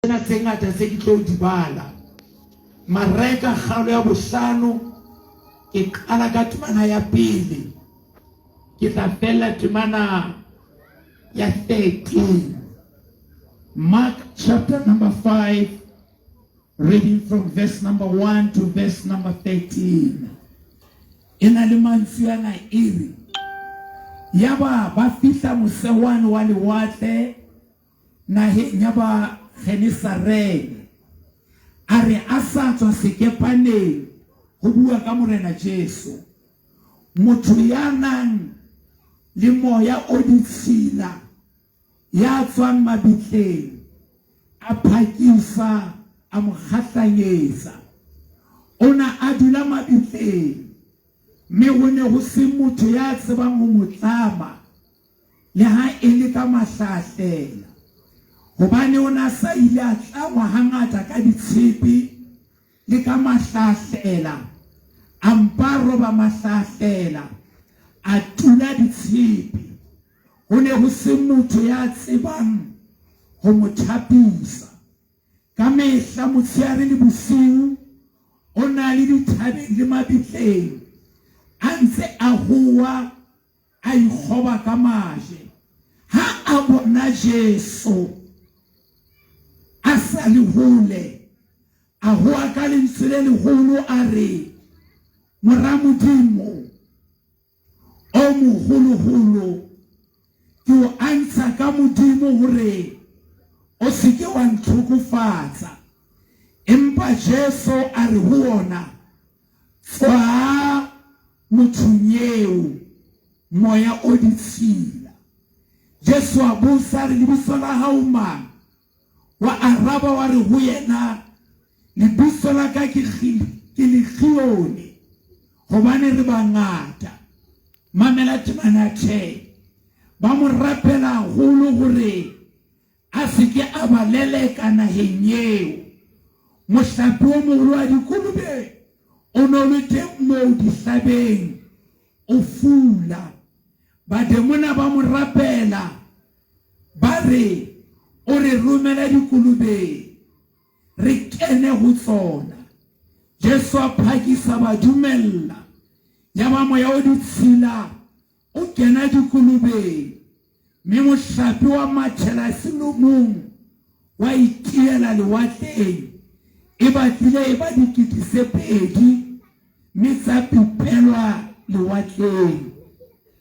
Tsena tse ngata tse ke tlo di bala. Mareka kgaolo ya bohlano, ke qala ka temana ya pele, ke tla fella temana ya 13. Mark chapter number 5, reading from verse number 1 to verse number 13. E na le mantswe ana e re, Yaba ba fihla mose wane wa lewatle naheng ya ba Genesarene. A re a sa tswa sekepaneng ho bua ka Morena Jesu, motho ya nang le moya o ditshila ya tswang mabitleng a phakisa a mo kgahlanyetsa. O na a dula mabitleng, mme ho ne ho se motho ya tsebang ho mo tlama. Le ha e le ka mahlaahlela, hobane o na sa ile a tlangwa hangata ka ditshepe le ka mahlaahlela, a mpa a roba mahlaahlela, a tula ditshepe. Ho ne ho se motho ya tsebang ho mo thapisa. Ka mehla motshehare le bosiu o na le dithabeng le mabitleng, a ntse a howa A ikgoba ka maje ha a bona Jesu a sa le hole, a howa ka lentswe le leholo a re, Mora Modimo o moholoholo, ke o antsha ka Modimo hore o se ke wa ntlhokofatsa. Empa Jesu a re ho wona, Tswaa mothong eo, moya o ditshila. Jesu a botsa, a re, Lebitso la hao mang? Wa araba, wa re ho yena, Lebitso la ka ke ke Legione, hobane re bangata. Mamela temana ya 10. Ba mo rapela haholo hore A se ke a ba leleka naheng eo. Mohlape o moholo wa dikolobe o ne o le teng moo dihlabeng, o fula. Bademona ba mo rapela, ba re, O re romele dikolobeng, re kene ho tsona. Jesu a phakisa ba dumella. Yaba moya o ditshila o kena dikolobeng, mme mohlape wa mathela selomong wa itiela lewatleng, e batlile e ba dikete tse pedi, mme tsa pipelwa lewatleng.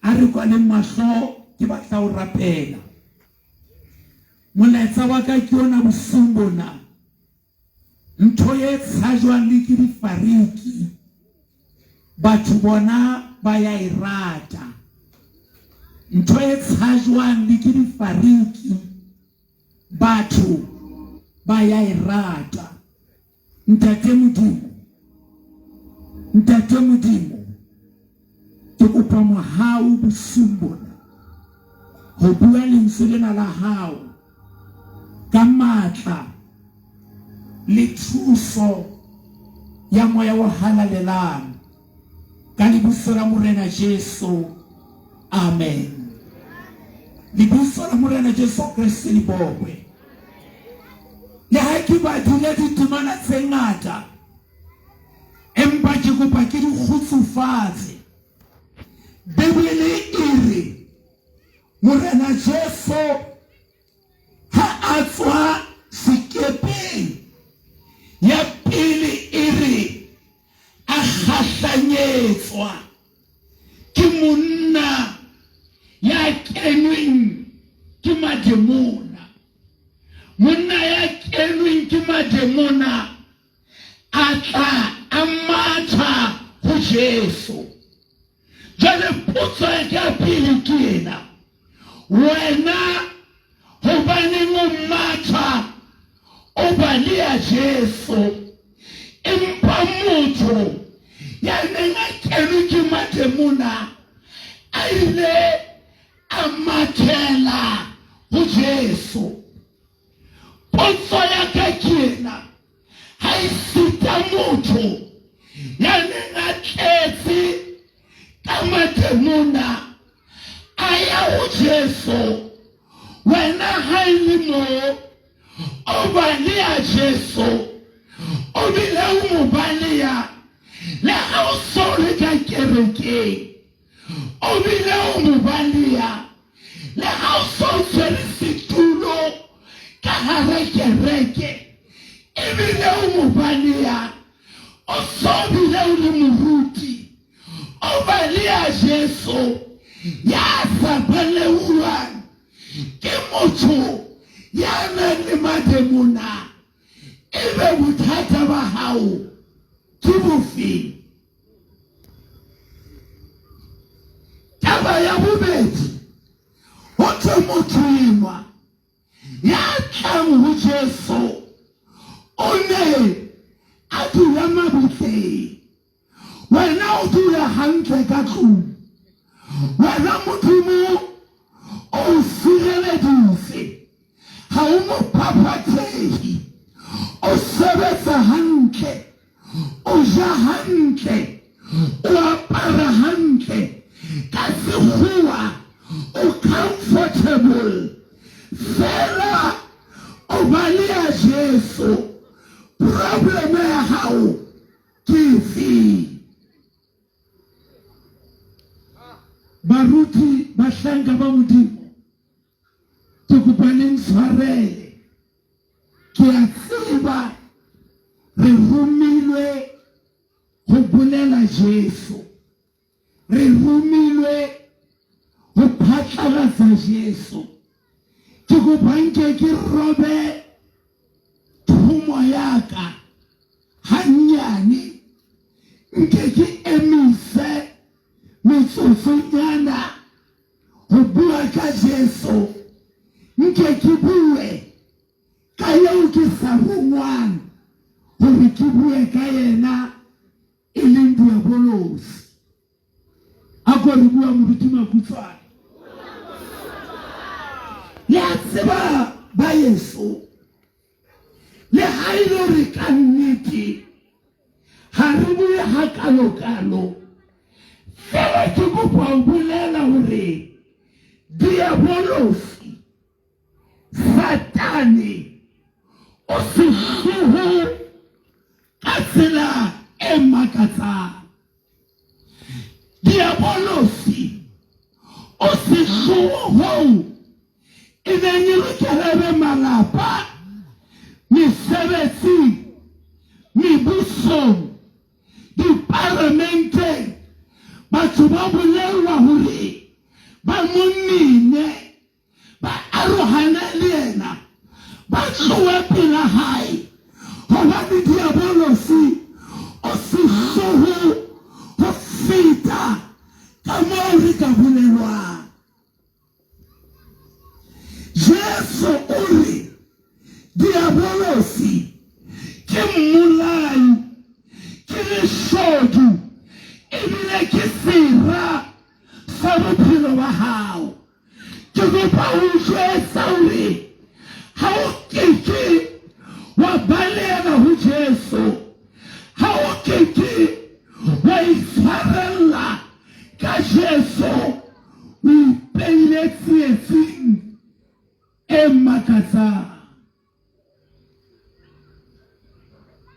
A re kwaleng mahlo, ke batla ho rapela. Molaetsa wa ka ke ona bosiung bona. Ntho e tshajwang le ke difariki, batho bona ba ya e rata. Ntho e tshajwang le ke difariki, batho ba ya e rata. Ntate Modimo, Ntate Modimo, ke kopa mohau bosiung bona ho bua lentswe lena la hao ka matla le thuso ya moya o halalelang ka lebitso la Morena Jesu. Amen. Lebitso la Morena Jesu Kreste le bokwe. Le ha ke badile ditemana tse ngata, empa ke kopa ke di kgutsufatse. Bibele e re Morena Jesu ha a tswa sekepeng, ya pele e re a kgahlanyetswa ke monna ya kenweng ke mademona. Monna ya kenweng ke mademona a tla a matha ho Jesu. Jwale potso ya ka pele ke ena, wena hobaneng o matha o baleha Jesu, empa motho ya neng a kenwe ke mademona a ile a mathela ho Jesu? Potso ya ka ke ena, ha esita motho ya neng a tletse ka mademona a ya ho Jesu, wena ha e le moo O baleha Jesu, o bile o mo baleha le ha o so le ka kerekeng. O bile o mo baleha le ha o so tshwere setulo ka hara kereke. Ebile o mo baleha o so bile o le moruti. O baleha Jesu ya sa baleuwang ke motho ya nang le mademona. Ebe bothata ba hao ke bofeng? Taba ya bobedi, ho thwe motho enwa ya tlang ho Jesu o ne a dula mabitleng. Wena o dula hantle ka tlung. Wena Modimo o o sireleditse. Ha o mophaphathehi. O sebetsa hantle. O ja hantle. O apara hantle. Ka sekgowa o comfortable. Fela o baleha Jesu. Problem ya hao ke efe? Baruti, bahlanka ba Modimo, ke kopa le ntshwarele. Ke a tseba re romilwe ho bolela Jesu. Re romilwe ho phatlalatsa Jesu. Ke kopa nke ke robe thomo ya ka hannyane, nke ke emise metsotsonyana ho bua ka Jesu, nke ke bue ka eo ke sa rongwang hore ke bue ka yena, e leng Diabolosi. A ko re bua moruti Makutswane. Le a tseba ba yeso, le ha e le hore ka nnete ha re bue hakalokalo, fela ke kopa ho bolela hore Diabolosi, Satane, o sehloho ka tsela e makatsang. Diabolosi o sehloho hoo e neng e lokela e be malapa, mesebetsing, mebusong, diparamenteng, batho ba bolellwa hore ba mo mine, ba arohane le yena, ba tlohe pela hae, hobane Diabolosi o sehloho ho feta ka moo re ka bolelwang. Jesu o re Diabolosi ke mmolai, ke leshodu, ebile ke sera sa bophelo ba hao. Ke kopa ho o jwetsa hore ha o keke wa balehela ho Jesu, ha o keke wa itshwarella ka Jesu, o ipeile tsietsing e makatsang.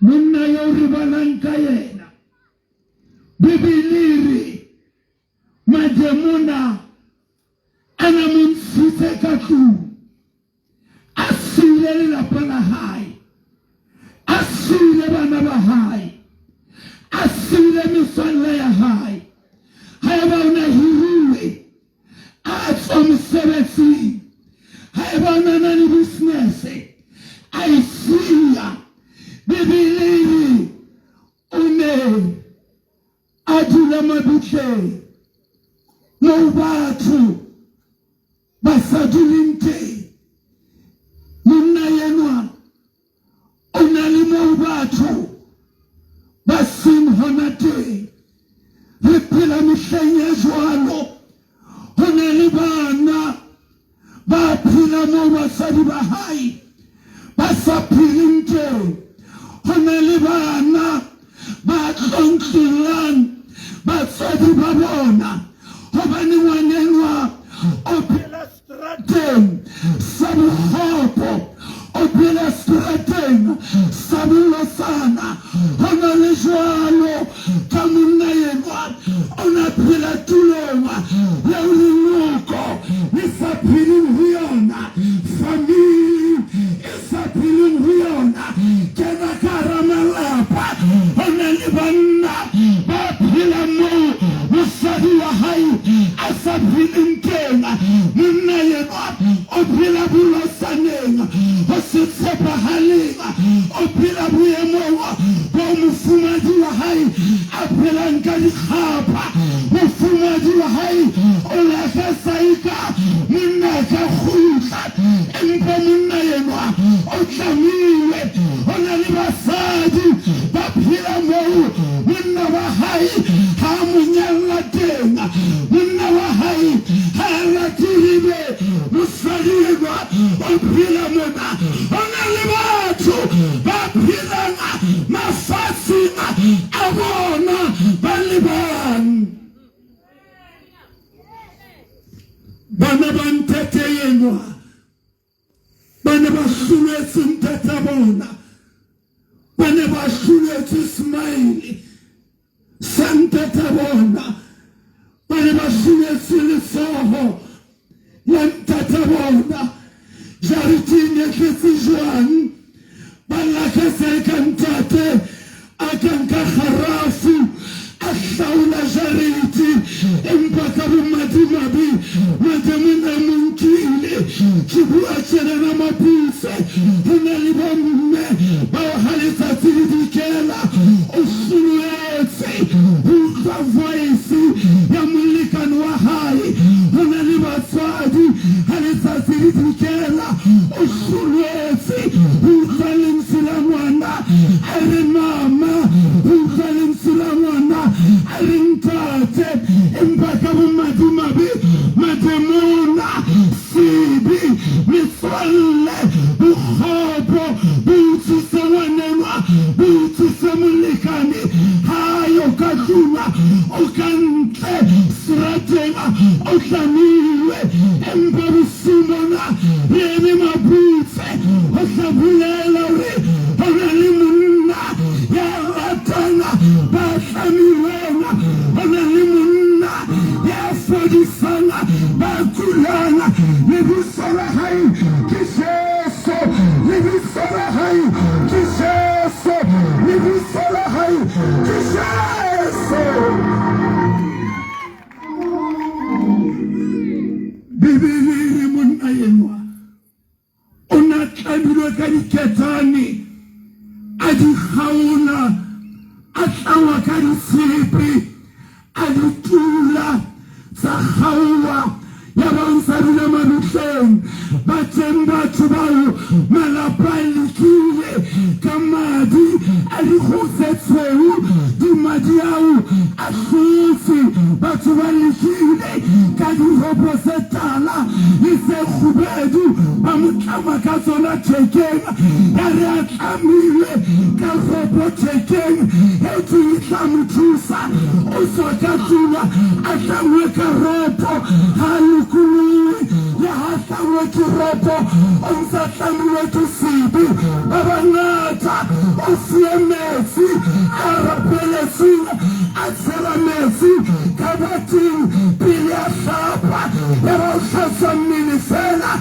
Monna eo re balang ka yena, Bibele e re Mademona a na mo ntshitse ka tlung, a siile lelapa la hae, a siile bana ba hae, a siile metswalle ya hae. Haeba o na hiruwe, a tswa mosebetsing. Haeba o na na le business, a e siya. Bibele e re o ne a dula mabitleng moo batho ba sa duleng teng. Monna enwa o na le moo batho ba seng hona teng. Re phela mehleng e jwalo. Ho na le bana ba phela moo basadi ba hae ba sa pheleng teng. Ho na le bana ba tlontlollang batswadi ba bona hobane ngwanenwa o phela strateng sa bokgopo, o phela. seng sa bolotsana. Ho na le jwalo ka monna enwa o na phela tulong yeo leloko le sa pheleng ho yona, famili e sa pheleng ho yona. Kena ka hara malapa, ho na le banna ba phelang moo mosadi wa hae a sa pheleng teng. Monna enwa o phela bolotsaneng, ho se tshepahaleng, o phela boemong boo mofumadi wa hae a phelang ka dikgapha. Mofumadi wa hae o lakatsa eka monna a ka kgutla, empa monna enwa o tlamilwe. Ho na le basadi ba phela moo monna wa hae ha a mo nyalla teng. Monna wa hae ha a rate ebe mosadi enwa o phela mona. Ho na le batho ba phelang mafatsheng a bona ba le bang. Bana ba ntate enwa ba ne ba hloletse ntata bona, ba ne ba hloletse smile sa ntata bona, ba ne ba hloletse letsoho la ntata bona. Jareteng e tletse jwang, ba lakatsa e ka ntate a ka nka kgarafu a hlaola jarete, empa ka bomadimabe mademona a mo nkile. Ke bua tjena na Maputse, ho na le bomme bao ha letsatsi le dikela o hloloetse ho utlwa voice ya molekane wa hae. Ho na le batswadi ha letsatsi le dikela o hloloetse ho utlwa lentswe la ngwana a re mama, ho utlwa lentswe la ngwana a re ntate. Empa ka bomadimabe mademona, sebe, metswalle, bokgopo bo utswitse ngwanenwa, bo utswitse molekane. Ha a yo ka tlung, o ka ntle serateng, o tlamilwe. Empa bosiung bona re eme mabutse ho tla bolela hore ho na le monna ya ratang ba tlamilweng, ho na le monna ya fodisang ba kulang. Lebitso la hae ke Jesu, lebitso la hae ke Jesu, lebitso la hae ke Jesu. Bibele e re monna enwa o ne a tlamilwe ka diketane, a di kgaola, a tlangwa ka ditshepe, a di tula, tsa kgaolwa, ya ba o ntsa dula mabitleng. Ba teng batho bao malapa a lekile ka madi a dikgoho tse tshweu, di madi ao a hlotse. Batho ba lekile ka diropo tse tala le tse kgubedu, ba mo tlama ka tsona thekeng. Ya re a tlamilwe ka ropo thekeng, e thweng e tla mo thusa, o tswa ka tlung a tlangwe ka ropo, ha a lokolohe. Le ha a tlangwe ke ropo, o ntse a tlamilwe ke sebe. Ba bangata o fuwe metsi a rapeletsweng, a tshela metsi ka bateng pele a hlapa, ya ba o hlatswa mmele feela,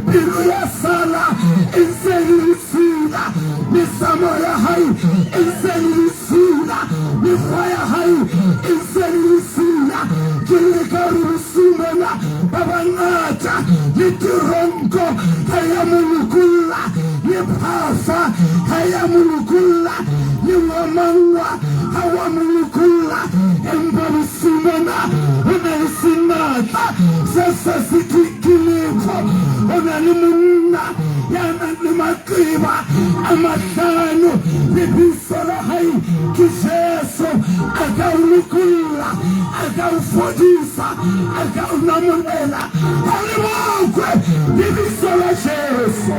pelo ya sala e ntse e le ditshila, metsamao ya hae e ntse e le ditshila, mekgwa ya hae e ntse e le ditshila. Ke leka hore bosiung bona ba bangata le teronko ha ya mo lokolla, le phafa ha ya mo lokolla, le ngwamangwa ha wa mo lokolla. Empa bosiung bona ho na le senatla se sa se ke letho. Ho na le monna ya nang le maqeba a mahlano, lebitso la hae ke Jesu. A ka o lokolla, a ka o fodisa, a ka o namolela. Ha le bokwe lebitso la Jesu.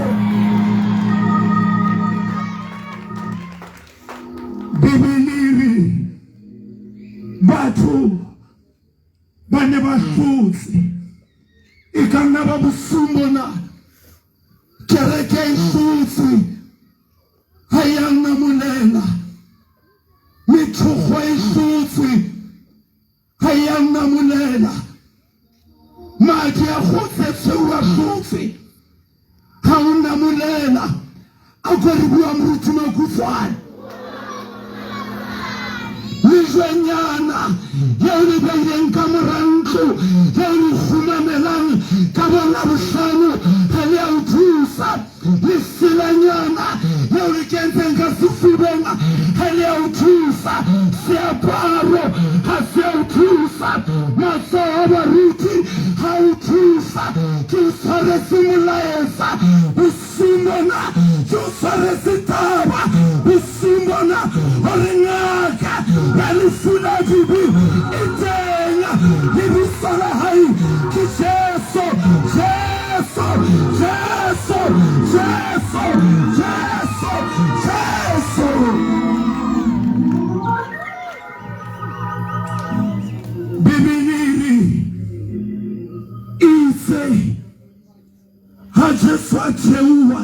Bibele e re batho ba ne ba hlotse. E ka nna ba bosiung bona kereke e hlotse. Ha Maputse ha o namolela a ko re bua moruti Makutswane. Lejwenyana leo le beileng ka mora ntlo leo le kgumamelang ka boLabohlano ga le a o thusa. Leselanyana leo le kentseng ka sefubeng ga le a o thusa. Seaparo ga se a o thusa. Matsoho a baruti ga o thusa. Ke o tshwaretse molaetsa bosiung bona, ke o tshwaretse taba bosiung bona gore ngaka ya lefu la dibe e teng. Lebitso la hae ke Jesu, Jesu, Jesu, Jesu, Jesu, Jesu. Bibele e re itse ha Jesu a theoha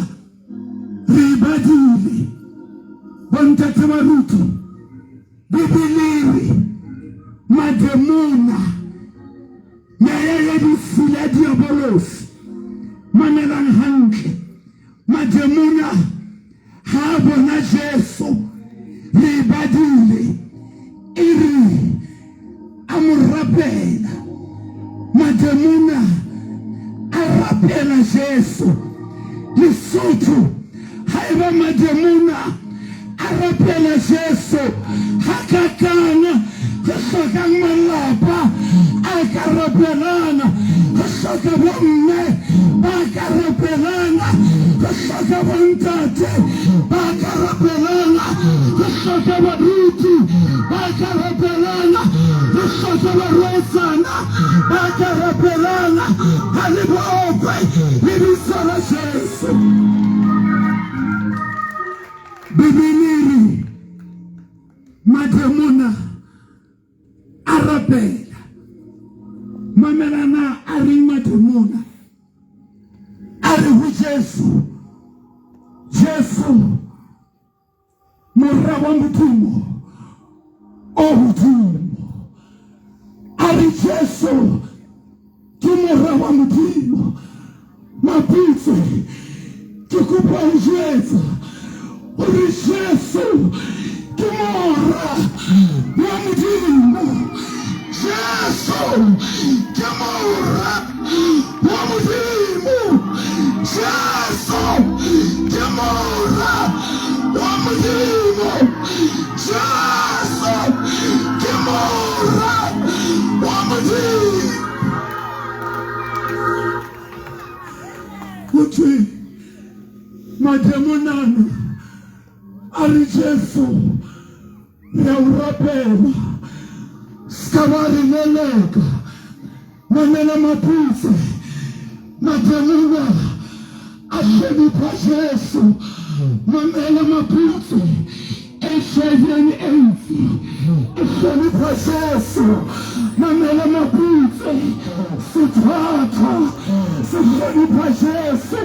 re e badile bontate baruti Bibele e re mademona meya ya ditshila diabolosi mamelang hantle mademona ha a bona Jesu re e badile e re a mo rapela mademona a rapela Jesu Lesotho haeba mademona a rapela Jesu hakakang re hlokang malapa a ka rapelang re hloka bomme ba ka rapelang re hloka bontate ba ka rapelang re hloka baruti ba ka rapelang re hloka barwetsana ba ka rapelang ha le bokwe lebitso la Jesu. Bibele e re mademona a rapela. Mamela na a reng mademona a re ho Jesu, Jesu Mora wa Modimo o hodimo. A re Jesu ke Mora wa Modimo. Maputse, ke kopa ho jwetsa hore Jesu ke Mora wa Modimo. Jesu ke Mora wa Modimo. Jesu ke Mora wa Modimo. Jesu ke Mora wa Modimo. Ho thwe mademonana a re Jesu re a o rapela ska ba re leleka mamela maputse mademona a hlonipha Jesu mamela maputse HIV and AIDS e hlonipha Jesu mamela maputse sethwathwa se hlonipha Jesu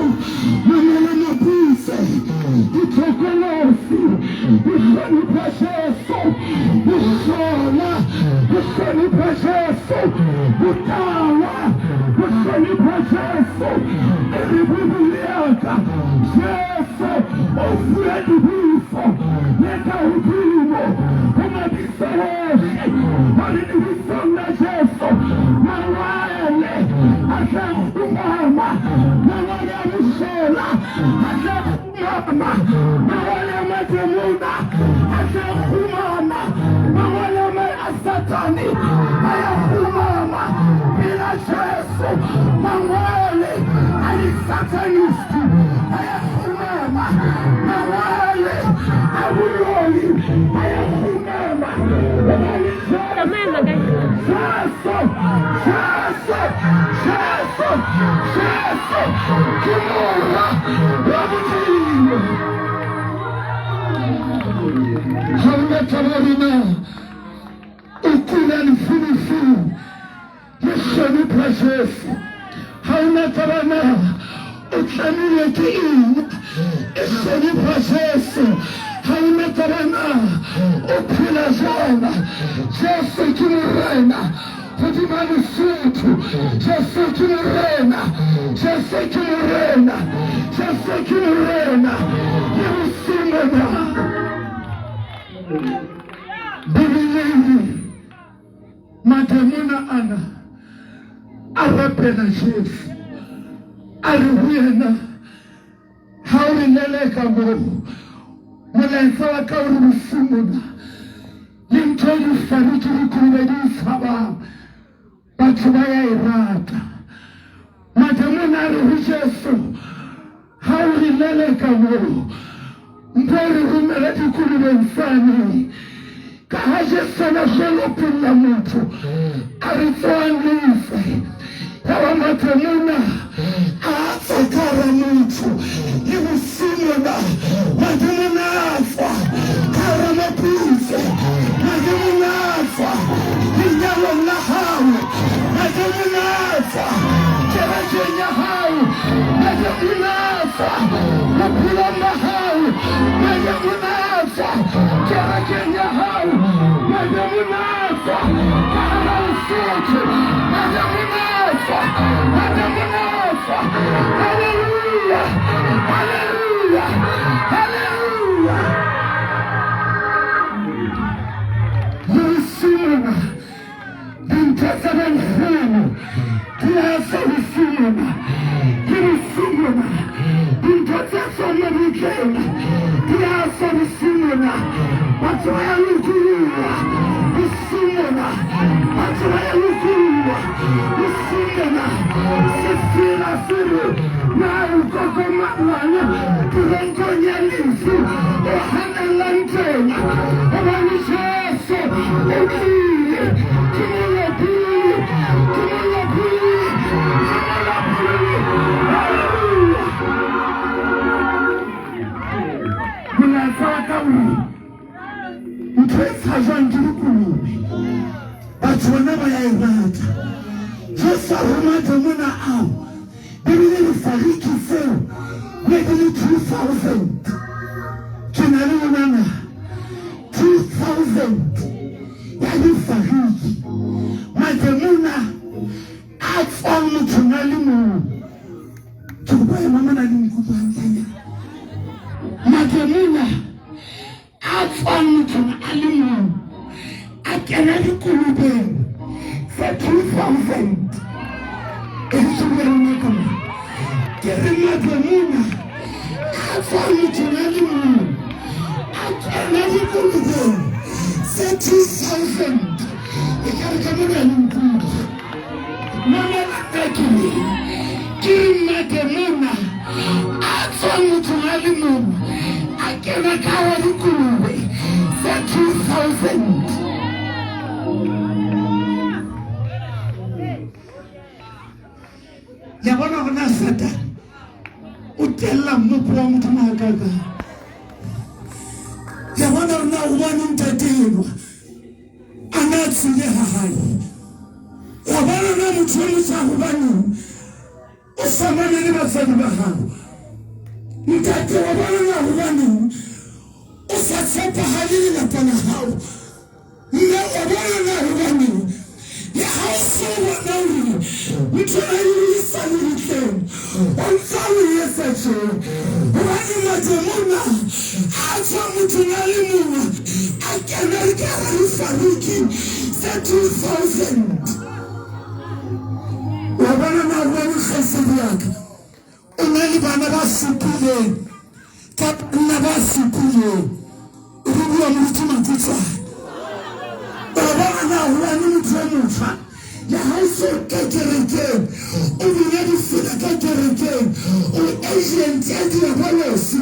mamela maputse ditlhokolosi di hlonipha Jesu bohlola bo hlonipha Jesu botawa bo hlonipha Jesu e re Bibele ya ka Jesu o fuwe lebitso le ka hodimo ho mabitso ohle hore lebitsong la Jesu mangwele a tla kgumama mangwele a bohlola a tla kgumama mangwele a mademona a tla kgumama mangwele a Satane a ya kgumama pela Jesu mangwele a di-satanist a ya kgumama mangwele a boloi a ya kgumama gobane Jesu Jesu Jesu Jesu ke Mora wa Modimo. Ha o na taba hore na o kula lefu lefeng, le hlonipha Jesu. Ha o na taba na o tlamilwe ke eng, e hlonipha Jesu. Ha o na taba na o phela jwang, Jesu ke Morena. Hodima Lesotho. Jesu ke Morena, Jesu ke Morena, Jesu ke Morena. Le bosiu mona. Bibele e re mademona ana a rapela Jesu, a re ho yena, Ha o re leleka moo, molaetsa wa ka o re bosiu mona, le ntho e difariki dikolobe di e tshabang, batho ba ya e rata. Mademona a re ho Jesu, ha o re leleka moo, mpo o re romele dikolobeng tsane. Ka ha Jesu a na tlo lopolla motho, a re tsoang le ntswe. Yaba mademona a tswa ka hara motho. Le bosiu mona, mademona a tswa ka hara moputso. Mademona a tswa lenyalong la hao. Mademona a tswa kerekeng ya hao. Mademona a tswa bophelong ba hao. Mademona a tswa kerekeng ya hao. Mademona a tswa ka hara Lesotho. Mademona a tswa. Mademona a tswa. Hallelujah! Hallelujah! Hallelujah! Le bosiu mona, dintho tse bonkgono di a tswa bosiu mona. Le bosiu mona, dintho tse tswang mabitleng di a tswa bosiu mona. Batho ba ya lokoloha bosiu mona. Batho ba ya lokoloha bosiu mona. Sefela se re, Na o kokomanang teronkong ya lefu, o hanellang teng? Hobane Jesu o tlile, ke molopolli, ke molopolli, ke molopolli. Hallelujah! Molaetsa wa ka o re, ntho e tshajwang ke dikolobe, batho bona ba ya e rata. Jesu a roma demona ao, Bibele e re fariki tseo ne di le 2000. Ke na le lona na? 2000 ya difariki, mademona a tswang mothong a le mong. Ke kopa ema mona le nkutlwe hantlenyana. Mademona a tswang mothong a le mong a kena dikolobeng tse 2000. E re ke bue lona ka mo. Ke re mademona a tswang mothong a le mong a kena dikolobeng tse 2000. E ka re ka mona le nkutlwe. Mamela nna ke re, ke re mademona a tswang mothong a le mong a kena ka hara dikolobe tse 2000. Le a bona hore na Satane o tella mmopo wa Modimo hakakang. Le a bona hore na hobaneng ntate enwa a ne a tswile ha hae. Wa bona na motho e motjha hobaneng o sa mamele batswadi ba hao? Ntate, wa bona na hobaneng o sa tshepahale lelapa la hao? Mme, wa bona na hobaneng le ha o so bona hore ntho ena e o isa lebitleng, o ntsa o e etsa tje? Hobane mademona a tswa mothong a le mong a kena ka hara difariki tse 2000. Wa bona na hobane kgaitsedi ya ka o na le bana ba supileng ka banna ba supileng? Re bua moruti Makutswane. Wa bona na hobane motho e motjha le ha o so ka kerekeng, o bina difela ka kerekeng, o agent ya diabolosi,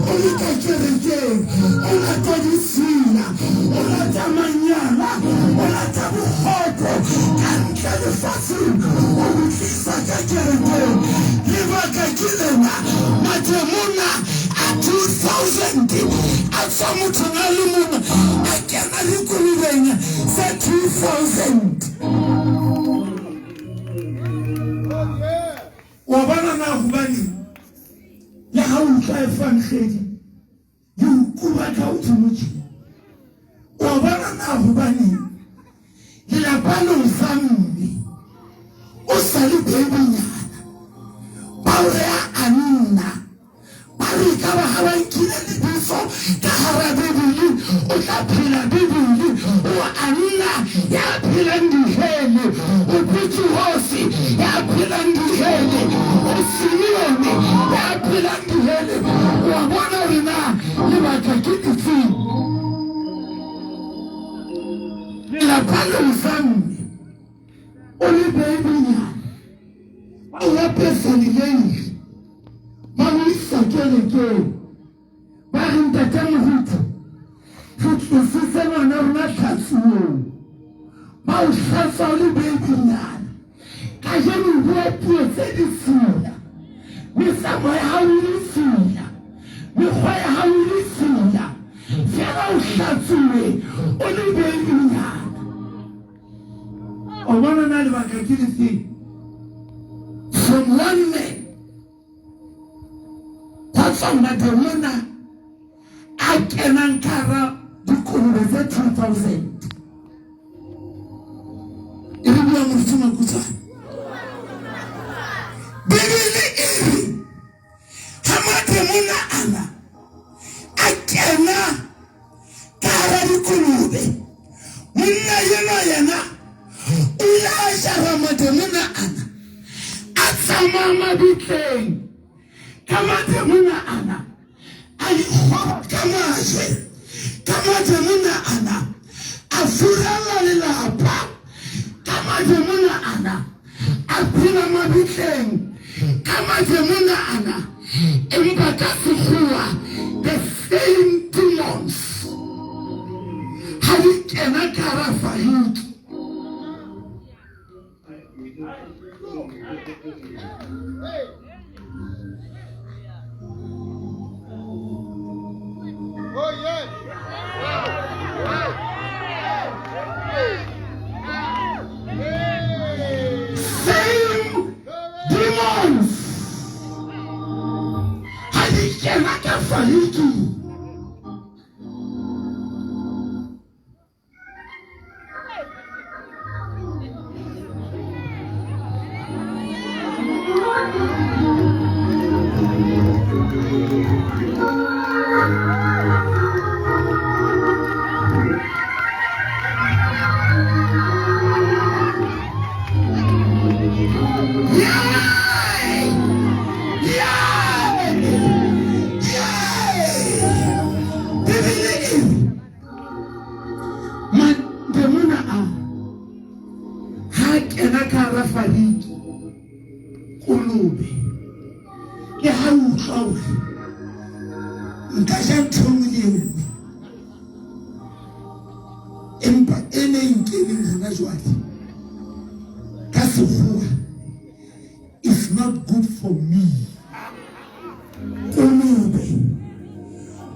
o le ka kerekeng, o rata ditshila, o rata manyala, o rata bokgopo ka ntle lefatsheng, o bo tlisa ka kerekeng. Lebaka ke lena, mademona a 2000 a tswa mothong a le mong a kena dikolobeng tse 2000. Wa bona na hobaneng le ha o utlwa efangedi e o kuba ka hodimo tje? Wa bona na hobaneng lelapa le o fa mme? le babynyana ba o reha Anna. Ba re ekaba ha ba nkile lebitso ka hara Bibele, o tla phela Bibele. O Anna ya phelang dihele, o Petrose ya phelang dihele, o Simeone ya phelang dihele. O a bona hore na lebaka ke lefeng? Lelapa leo sa mme o le babynyana ba o apesa leleiri. Ba mo isa kerekeng. Ba re, Ntate Moruti, re tlositse ngwana rona tlhatsuong. Ba o hlatswa o le babynyana. Kajeno o bua puo tse ditshila. Metsamao ya hao e ditshila. Mekgwa ya hao e ditshila. Feela o hlatsuwe o le babynyana. O bona na lebaka ke lefeng? From one man gwa tswa mademona a kenang ka hara dikolobe tse 2000. E re bua moruti Makutswane. Bibele e re ha mademona ana a kena ka hara dikolobe, monna enwa yena o ile a jara mademona ana, a tsamaya mabitleng ka mademona ana, a ikgoba ka majwe ka mademona ana, a furalla lelapa ka mademona ana, a phela mabitleng ka mademona ana, empa ka sekgowa the same demons ha di kena ka hara fariki. Oh, yes. Same demons ha di kena ka fariking. Bibele e re Mademona a ha a kena ka hara fariki kolobe ke ha o utlwa hore nka ja ntho e nngwe le e nngwe empa e ne e nkeneng hona jwale ka sekgowa is not good for me. Kolobe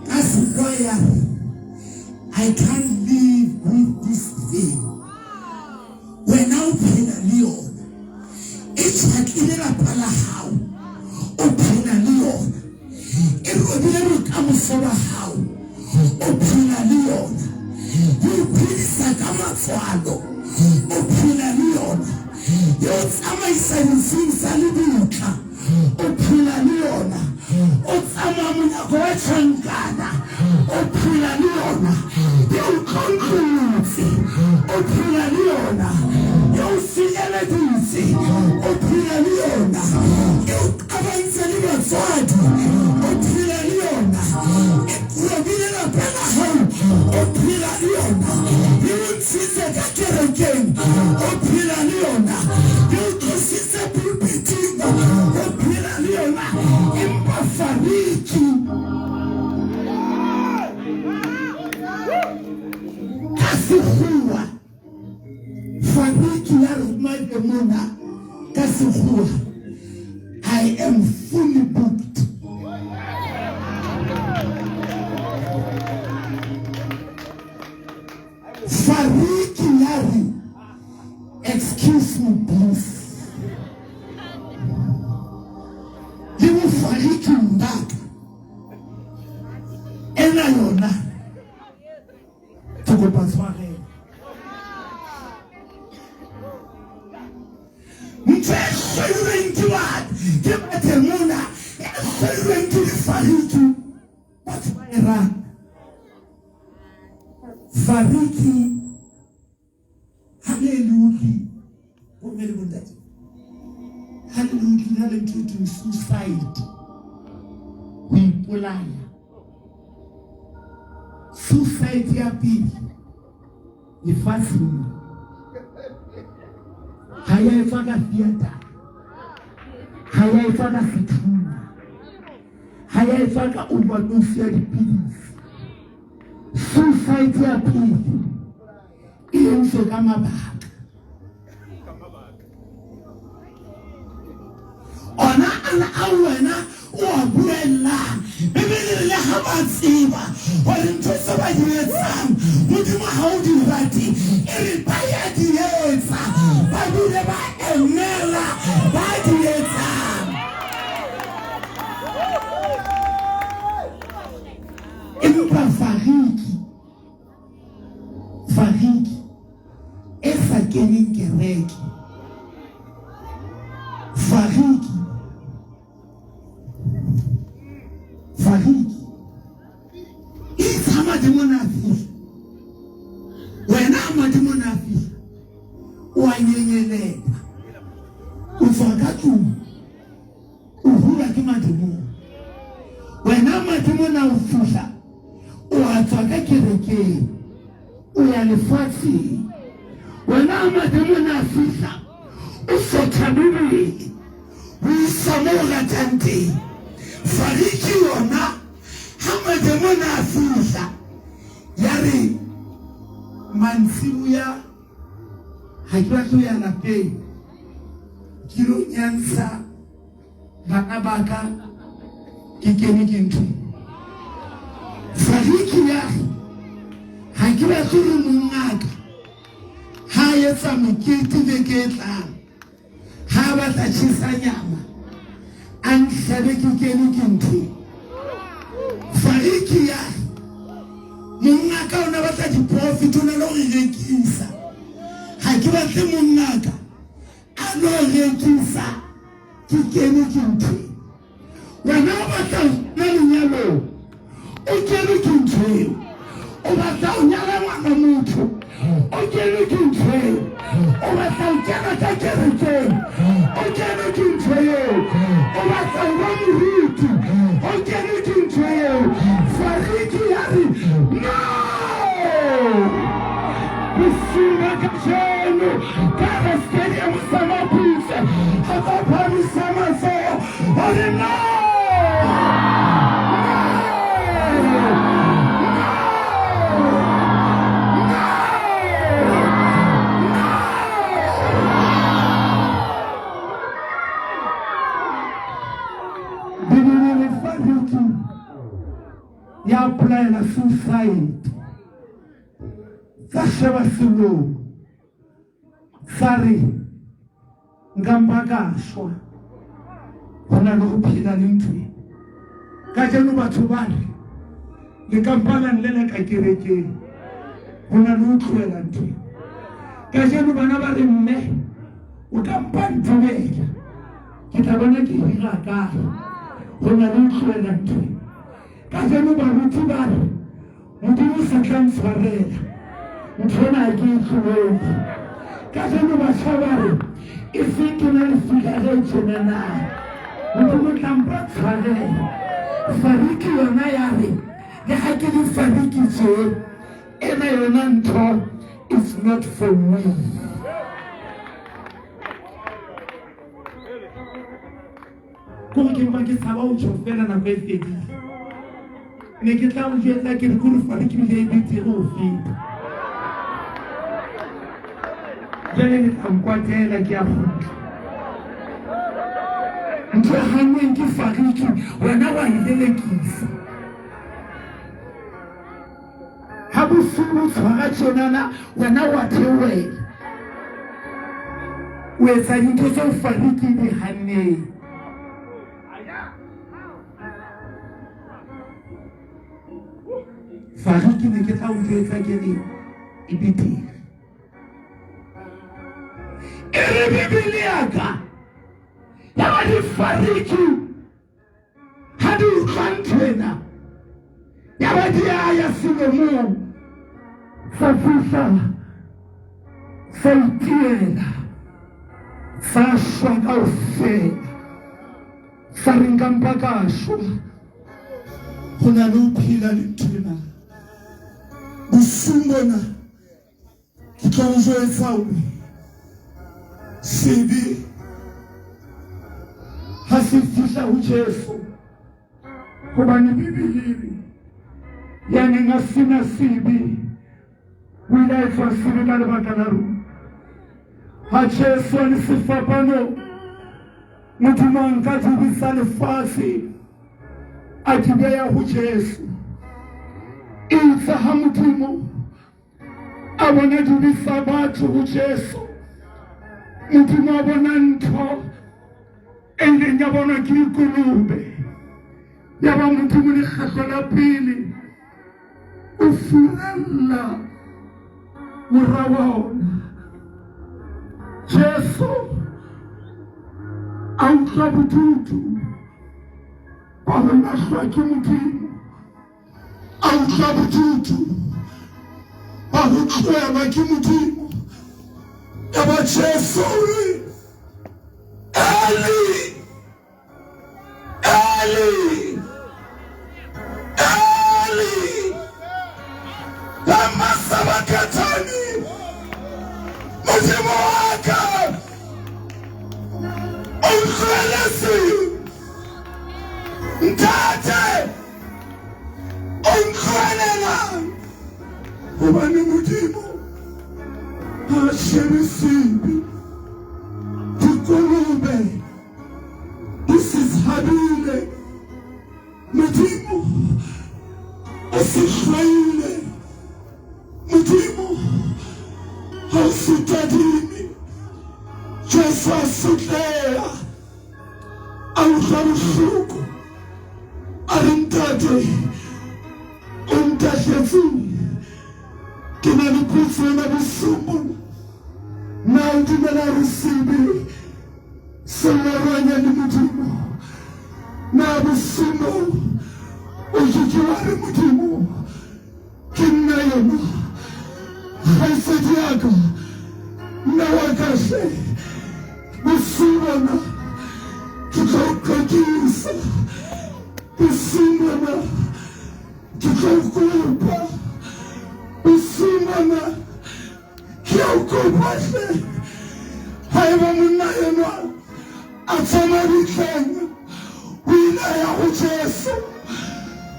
ka sekgowa ya re I can't live with this thing. Wena o phela le yona, e tjhatlile lapa la hao, o phela le yona, e robile bokamoso ba hao, o phela le yona, e o phedisa ka matswalo, o phela le yona, e o tsamaisa ditsing tsa lebitla, o phela le yona, o tsamaya monyako wa tjhankana, o phela le yona, e o tlontlolotse, o phela le yona, e o senyeleditse, o phela le yona, e o qabantse le batswadi, o phela le yona, e robile lapa la hao, o phela le yona, e o ntshitse ka kerekeng, o phela le yona, e o tlositse pulpiting, o phela le yona, empa fariki ka sekgowa Fariki ya re mademona ka sekgowa I am fully booked. Fariki ya re excuse me please. Le bofariking ba ka ena yona Ke kopa tshwarelo. Ntho e run. Fariki ha le le utlwi bomme le bontate ha le le utlwi na le ntho e thweng suicide ho ipolaya suicide ya pele lefatsheng ha ya etswa ka theater ha ya etswa ka sethunya ha ya etswa ka overdose ya dipidisi suicide ya pele e entswe ka mabaka ona ana a wena o a buellang bibele re le ga ba tseba gore ntho tse ba di etsang modimo ga o di rate e re ba ya di etsa ba bile ba emela ba di etsang empa fariki Fariki e sa keneng kereke. Fariki. Fariki. E itsha madimone a fihla. Wena ha madimone a fihla, o a nyenyelela. O tswa ka tlung, o hulwa ke madimone. Wena madimone a o fihla, O a tswa ka kerekeng, o ya lefatsheng. Wena ha mademone a fihla, o sotha Bibele ho isa mo o ratang teng. Fariki yona ha mademone a fihla, ya re mantsiboya ha ke batle ho ya lapeng, ke lo nyantsha Bana ba ka ke kene ke ntho Fariki ya re ha ke batle hore mongaka ha a etsa mokete beke e tlang ha a batla tjhesa nyama a nhlabe ke kene ke ntho Fariki ya re mongaka o ne batla di-profit o ne le go rekisa ha ke batle mongaka a no rekisa ke kene ke ntho wena o batla na lenyalong o kene ke ntho eo o batla o nyala ngwana motho o kene ke ntho eo o batla o kena ka kerekeng o kene ke ntho eo o batla o ba moruti o kene ke ntho eo fariki ya re no bosiu ba kajeno ka re stadium sa Maputse ga ba phamisa matsogo gore no Bibele re fa Ricky ya applyela suicide tsa sheba selong sa re nka mpa ka shwa go na le go phela le ntho e kajeno batho ba re le ka mpa la nleleka kerekeng go na le go tlohela ntho e kajeno bana ba re mme o ka mpa ntobela ke tla bona ke hira kae go na le go tlohela ntho e Kajeno baruti ba re Modimo o sa tla ntshwarela ntho ena ha ke e tlohele. Kajeno batjha ba re e seng ke na le figure e tjena na Modimo o tla mpa tshwarela. Fariki yona ya re le ha ke le fariki tje ena yona ntho it's not for me. Kore ke mpa ke tshaba ho tjho fela nako e fedile. Ne ke tla o jwetsa ke re kore fane ke bile e betere ho feta. Jwale le tla nkwatela ke a kgutla. Ntho e hannweng ke fariki wena wa e lelekisa. Ha bosiu bo tshwara tjenana wena wa theohela. O etsa dintho tseo fariki di hanneng. Fariki ne ke tla o jwetsa ke re e betere. E re Bibele ya ka ya ba difariki ha di utlwa ntho ena. Yaba di a ya selomong sa fihla sa itiela sa shwa kaofela sa re nka mpa ka shwa go na le ho phela le ntho ena bosiung bona ke tlo o jwetsa hore sebe ha se fihla ho Jesu hobane Bibele e re ya neng a sena sebe o ile a etswa sebe ka lebaka la rona ha Jesu a le sefapanong Modimo a nka dibe tsa lefatshe a di beya ho Jesu itse ha Modimo a bona dibe tsa batho ho Jesu Modimo a bona ntho e ileng ya bonwa ke dikolobe ya ba Modimo lekgetlo la pele o furalla mora wa ona Jesu a utlwa bodutu ba ho lahlwa ke Modimo a utlwa bodutu ba ho tlohelwa ke Modimo ya ba Jesu o re Eli Eli Eli lama sabakatani Modimo wa ka o ntlohelletse ntate o ntlohelelang hobane Modimo ha shebe sebe dikolobe di se tshabile Modimo o se hloile Modimo ha o se tadime Jesu a sotleha a utlwa bohloko a re ntate o ntahletseng ke na le potso ena bosiung bona na o dumela hore sebe se loranya le Modimo na bosiung o ke ke wa re Modimo ke nna yena kgaitsedi ya ka mme wa ka hle bosiung bona ke tlo qekisa bosiung bona ke tlo kopa bosiung bona ke a o kopa hle haeba monna enwa a tswa mabitleng o ile a ya go Jesu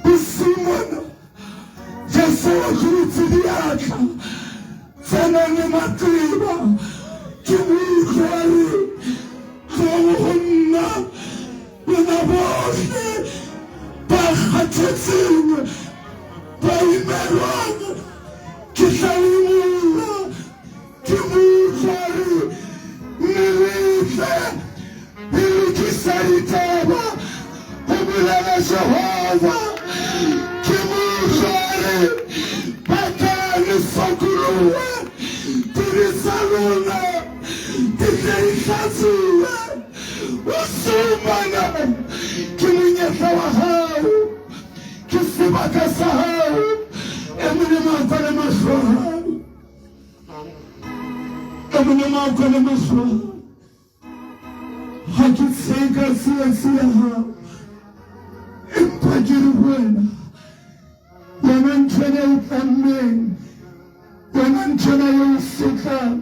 bosiung bona Jesu o tlotse diatla tse nang le maqeba ke utlwa a re tlong go nna lona bohle ba kgathetseng ba imelwang ke tla le imolla ke mo utlwa a re mme le tle le lokisa ditaba ho bolela Jehova ke mo utlwa a re ba tla le sokoloha dibe tsa lona di tle di hlatsuwe o sumana ke monyetla wa hao ke sebaka sa hao e molemo a kwale mahlo a hao e molemo a kwale mahlo a hao ga ke tsheka tsietsi ya gago empa ke re go wena yona ntho ena e tlammeng yona ntho ena e o sotlang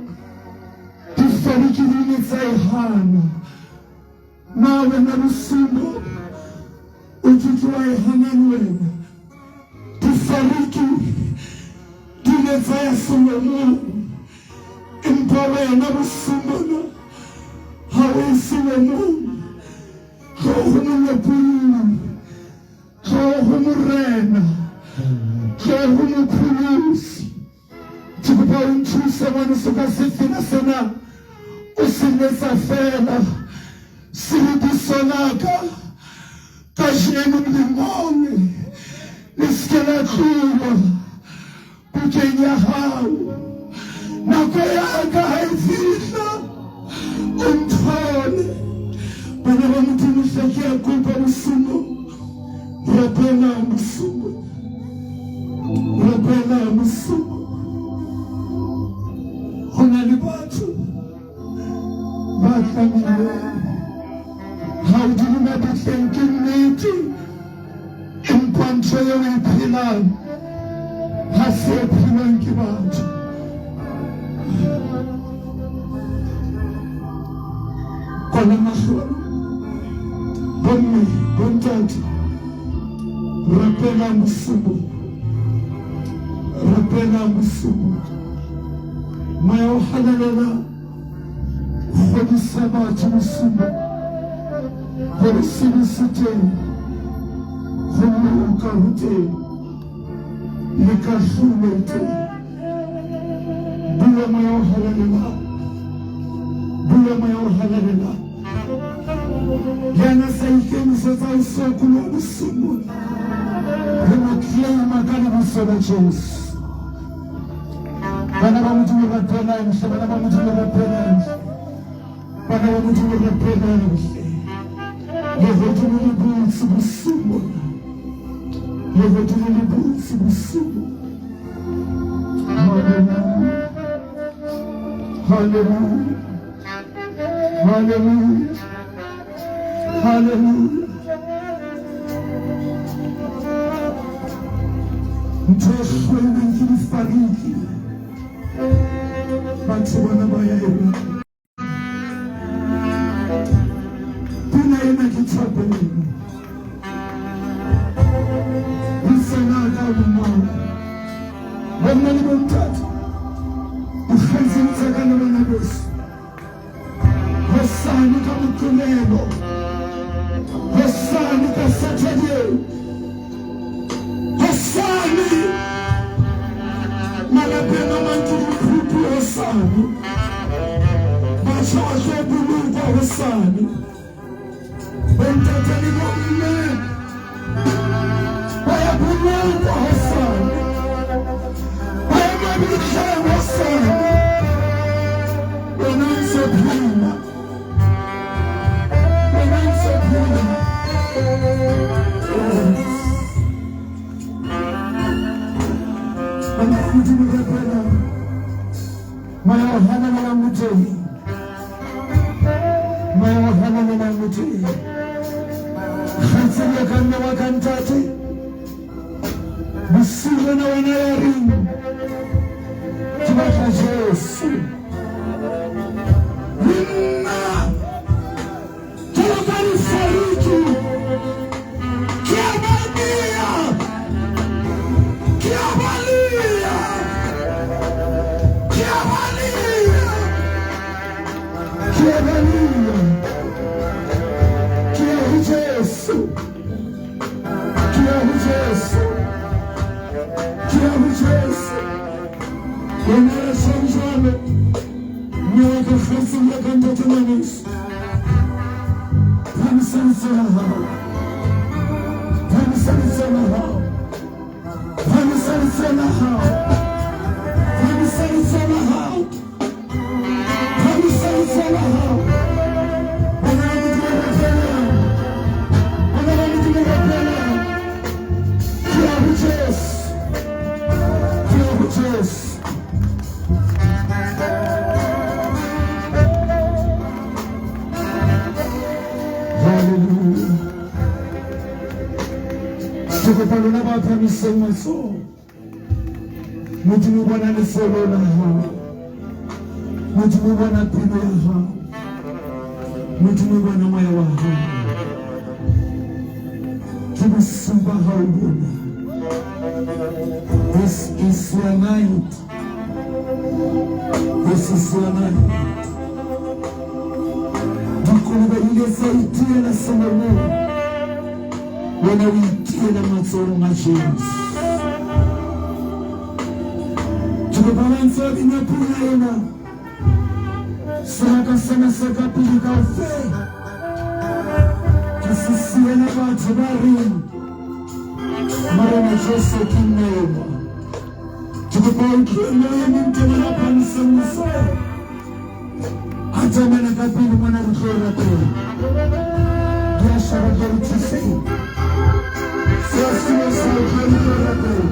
difariki di ne tsa e hana na wena bosigo o ke ke wa e hana le wena difariki di ne tsa ya selomong empa wena bosiung bona ha o ye selomong tlo go molopolli tlo go morena tlo go mopholosi ke kopa o nthuse ngwaneso ka sefela sena o se letsa fela seribiso la ka kajeno lengole le se ke la tloha bukeng ya hao nako ya ka ha e fihla o nthole bana ba modimo hle ke a kopa bosiung rapela bosiung. Rapela bosiu. Ho na le batho ba tlamileng. Ha o dule mabitleng ke nnete, empa ntho eo e phelang ha se e phelwang ke batho. Kona mahlolo, bomme, bontate, rapelang bosiu bona. Rapelang bosiu bona. Moya o halalelang kgodisa batho bosiu bona gore sebe se teng, go loka ho teng, le kahlolo e teng. Bua moya o halalelang, bua moya o halalelang. Yena sa ikemisetsa ho sokoloha bosiu bona, re mo claima ka lebitso la Jesu. Bana ba Modimo rapelang hle, bana ba Modimo rapelang hle, bana ba Modimo rapelang hle. Lehodimo le butse bosiu bona, lehodimo le butse bosiu bona. Hallelujah, hallelujah, hallelujah, hallelujah. Ntho e hloilweng ke difariki, batho bona ba ya e batla. Pina ena ke thapelo. Buisana ka bonolo. Bomme le bontate, dikgaitsedi tsa ka le bana beso, hosane ka Moqebelo, hosane ka Saturday, hosane malapeng a mang ke diphupu hosane, batjha ba tlo bolokwa hosane, bontate le bomme ba ya bolokwa hosane, ba ya mabitleng hosane. Wena o ntse phela, wena o ntse phela. Bana ba Modimo rapelang, moya o halalelang o teng, moya o halalelang o teng. Kgaitsedi ya ka, mme wa ka, ntate, bosiu bona wena ya reng ke batla Jesu le nna jalo ka difariki ke a ba nea, ke a ba lea, ke a ba lea, ke a ba lea, ke ya ho Jesu, ke ya ho Jesu, ke ya ho Jesu. Wena ya tjhong jwalo, mme wa ka, kgaitsedi ya ka, ntate, ngwaneso, phamisa letsoho la hao, phamisa letsoho la hao, phamisa letsoho la hao, phamisa letsoho la hao, phamisa letsoho la hao. Bana ba Modimo rapelang, bana ba Modimo rapelang. Ke ya ho Jesu, ke ya ho Jesu. Hallelujah. Ke kopa lona ba phamiseng matsoho. Modimo bona letsoho la hao. Modimo bona pelo ya hao. Modimo bona moya wa hao. Ke bosiu ba hao bona. This is your night. This is your night. Dikolobe di ile tsa itiela selomong, wena o itiela matsohong a Jesu. Ke kopa ba ntse ba bina pina ena, sebaka sena se ka pele kaofela ke se siele batho ba reng Morena Jesu ke nna enwa. Ke kopa o utlwe moya e meng temana phamiseng letsoho. Atamela ka pele mona re tlo rapela. Di a shaba tlo re thuseng. Se a seo sa o tlo re tlo rapela.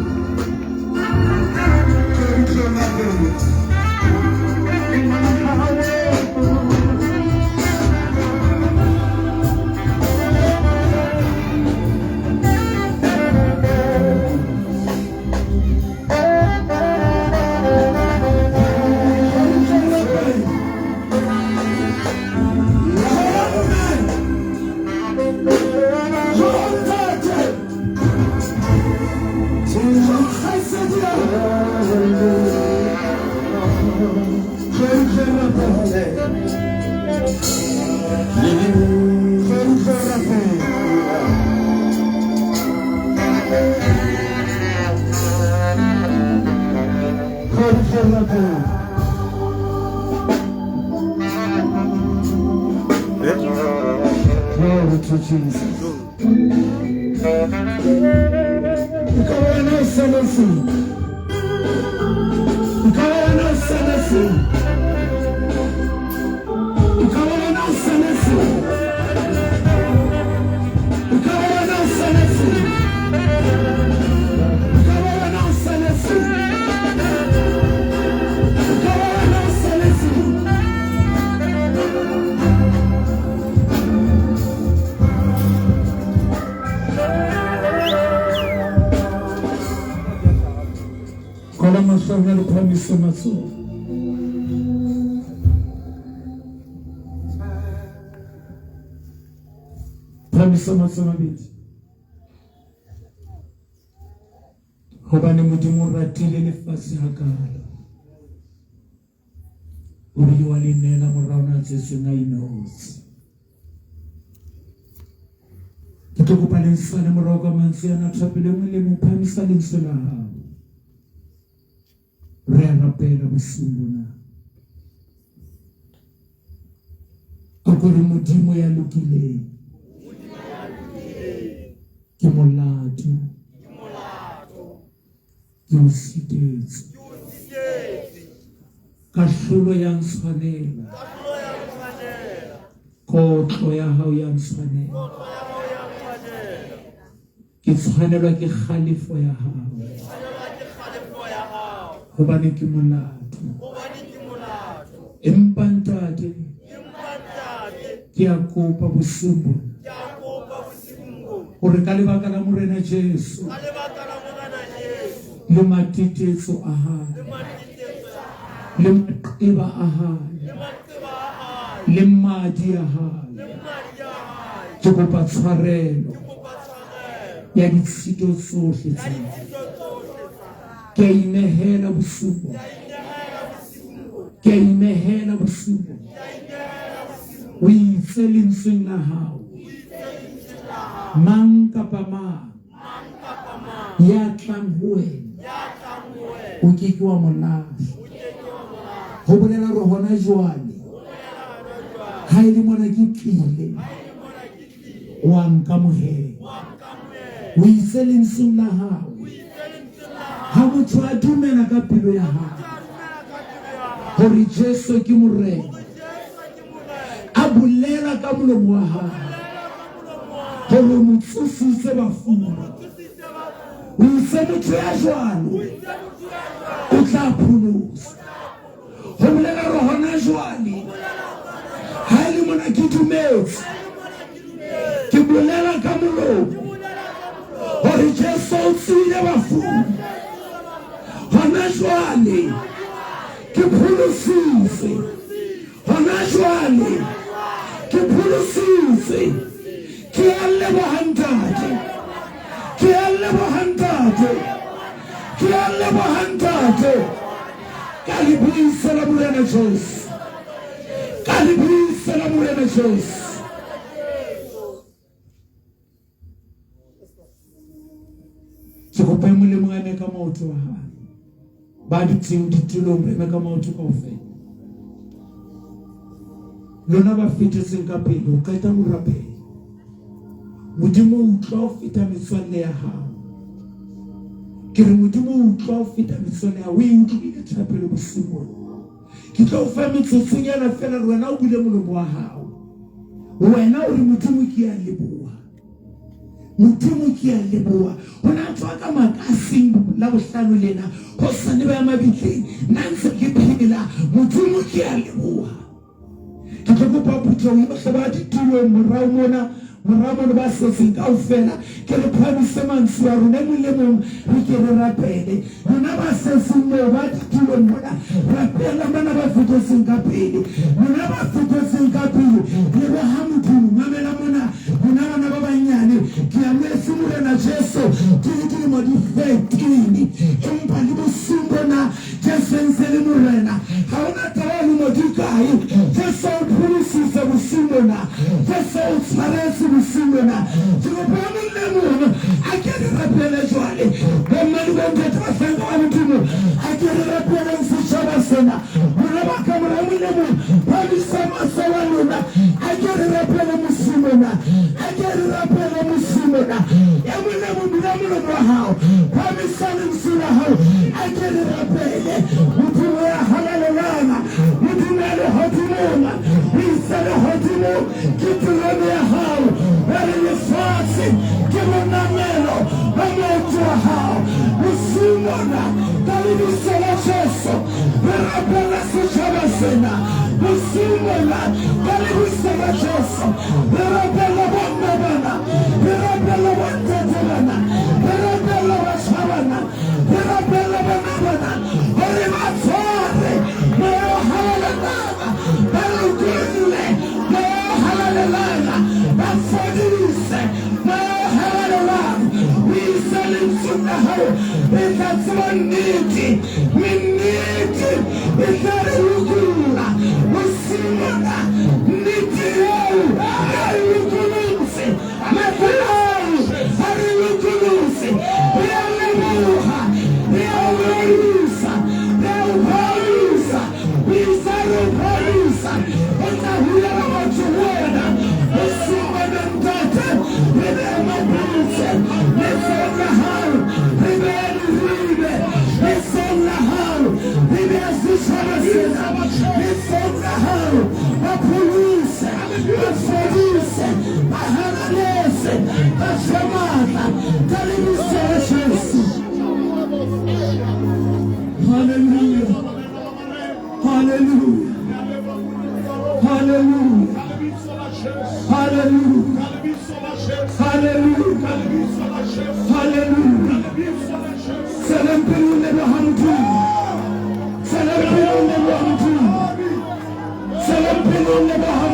re tlo rapela. Glory to Jesus. E ka ba wena o saletseng. E ka ba wena o saletseng. E ka ba wena o saletseng. E ka ba wena o saletseng. E ka ba wena o saletseng. E ka ba wena o saletseng. Kwala mahlo a rona le phahamise matsoho. Phahamisa matsoho a mabedi. Hobane Modimo o ratile lefatshe hakalo. O bile wa le neela mora ona a tsetsweng a inotshi. Ke tlo kopa le nsale morao ka mantswe ana thapelo e nngwe le mong phahamisa lentswe la hao. Re a rapela bosiung bona. A ko re Modimo ya lokileng. Ke molato. Ke o sitetswe. Kahlolo ya ntshwanela. Kotlo ya hao ya ntshwanela. Ke tshwanelwa ke kgalefo ya hao. Hobane ke molato. Empa ntate, ke a kopa bosiung bona hore ka lebaka la Morena Jesu le matetetso a hae le maqeba a hae le madi a hae ke kopa tshwarelo ya ditshito tsohle tsa ke a inehela bosiung bona ke a inehela bosiung bona o itse lentsweng la hao mang kapa mang ya tlang ho wena o ke ke wa mo lahla ho bolela hore hona jwale ha e le mona ke tlile wa nkamohela o itse lentsweng la hao ha motho a dumela ka pelo ya hae hore Jesu ke Morena a bolela ka molomo wa hae hore o mo tsositse bafung o itse motho ya jwalo o tla pholoswa Ho bolela hore hona jwale ha e le mona ke dumetse, ke bolela ka molomo hore Jesu o tsohile bafung. Hona jwale ke pholositswe. Hona jwale ke pholositswe. Ke a leboha Ntate. Ke a leboha Ntate. Ke a leboha Ntate. Ka lebitso la Morena Jesu. Ka lebitso la Morena Jesu. Ke kopa e mong le mong a eme ka maoto a hae. Ba dutseng ditulong ba eme ka maoto kaofela. Lona ba fetetseng ka pele o qeta ho rapela. Modimo o utlwa ho feta metswalle ya hao. Ke re Modimo o utlwa ho feta metswalle ya hao. O e utlwile thapelo bosiung bona. Ke tlo o fa metsotsonyana feela re wena o bule molomo wa hao. Wena o re Modimo ke a leboha. Modimo ke a leboha. O ne a tswa ka makasing la bohlano lena. Hosane ba ya mabitleng. Nna ntse ke phela. Modimo ke a leboha. Ke tlo kopa phutheho yohle ba ditulong morao mona, morao mono ba setseng kaofela, ke re phahamise mantswe a rona, e mong le mong re ke re rapele. Lona ba setseng moo ba ditulong mona, rapelang bana ba fetetseng ka pele. Lona ba fetetseng ka pele, leboha Modimo. Mamela mona, lona bana ba bannyane, ke amohetse Morena Jesu ke le dilemo di 13, empa le bosiung bona Jesu e ntse le Morena. Ha ho na taba lemo di kae. Jesu o pholositse bosiung bona. Jesu o tshwaretse bosiung bona. Ke kopa e mong le mong a ke re rapele jwale. Bomme le bontate, bahlanka ba Modimo, a ke re rapeleng. sena. Lona ba ka mora e mong le mong, phamisa matsoho a lona. A ke re rapele mosing mona. A ke re rapele mosing mona. E mong le mong bula molomo wa hao. Phamisa lentswe la hao. A ke re rapele. Modimo ya halalelang, Modimo ya lehodimong, o itse lehodimo ke terone ya hao, wa re lefatshe ke bonamelo ba maoto a hao. Bosiung bona, ka lebitso la Jesu, re rapella setjhaba sena. Bosiung bona, ka lebitso la Jesu, re rapella bomme bana, re rapella bontate bana, re rapella batjha bana, re rapella bana bana, hore ba tshware Moya o Halalelang, ba lokolle Moya o Halalelang, ba fodise Moya o Halalelang. O ise lentsweng la hao, re tla tseba nnete, mme nnete e tla re lokolla. Bosiung bona, nnete eo e re lokolotse, matla ao a re lokolotse. Re a leboha, re a o rorisa, re a o phahamisa. O itse a re o phahamisa, o tla hulela batho ho wena. Bosiung bona, Ntate, re beha mabotse letsohong la hao, re beha diribe letsohong la hao, re beha setjhaba sena letsohong la hao. Ba pholose, ba fodise, ba halaletse, ba fe matla ka lebitso la Jesu. Hallelujah. Hallelujah. Hallelujah. Hallelujah. Hallelujah. Hallelujah. Tswelang pele ho leboha Modimo. Tswelang pele ho leboha Modimo. Tswelang pele ho leboha